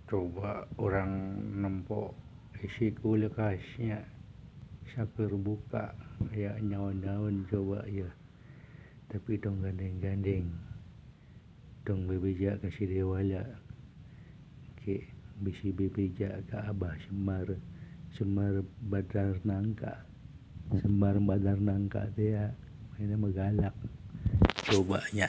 Coba orang nempo isi kulkasnya sakur buka aya nyaon-nyaon coba ya. Tapi tong gandeng-gandeng, tong bebeja ka si Dewala, ke bisi bebeja ka Abah Semar, Semar Badar Nangka, Semar Badar Nangka teh ya, mainnya megalak. Coba nya.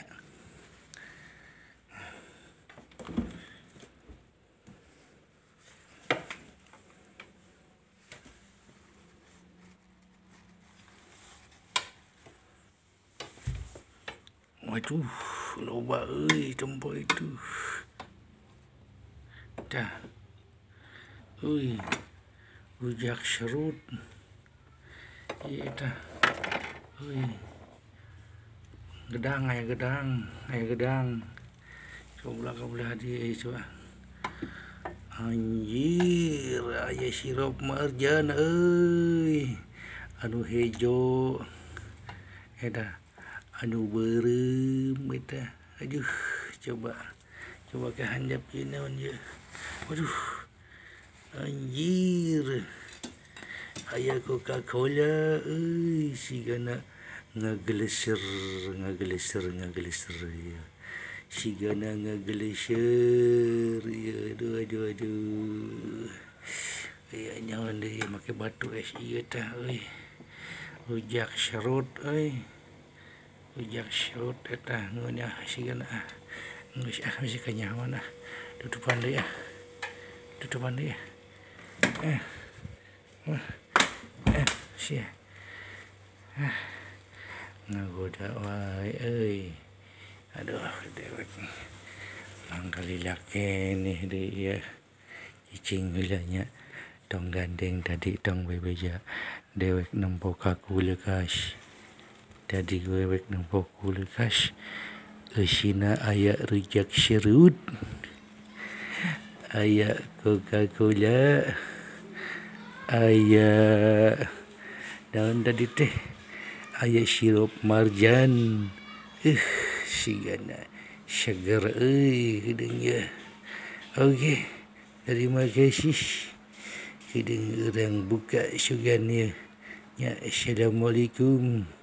Waduh, loba euy tempo itu. Dah. Euy. Rujak serut. Ieu tah. Euy. Gedang aya gedang, aya gedang. Coba ka belah dieu coba. Anjir, aya sirup marjan euy. Anu hejo. Eta anu beureum eta. Aduh, coba coba ke handap ieu naon ieu. Waduh. Anjir. Aya Coca-Cola euy sigana ngageleser ngageleser ngageleser ieu. Sigana ngageleser ieu. Aduh aduh aduh. Aya nyaon deui make batu es ieu tah euy. Rujak serut euy. Rujak serut eta ngeunah sigana ah. Geus ah bisi kanyahoan ah. Tutupan deui ah. Tutupan deui ah. Sia. Ah. Ngagoda wae euy. Aduh dewek. Mangkalila keneh deui ieu. Cicing heula nya. Tong gandeng tadi tong bebeja dewek nempo ka kulkas. Tadi dewek nempo kulkas eusina aya rujak serut, aya Coca-Cola, aya naon tadi teh, aya sirup marjan. Sigana seger euy hideung ieu. Oke, terima kasih. Hideung urang buka sugan ieu. Nya, assalamualaikum.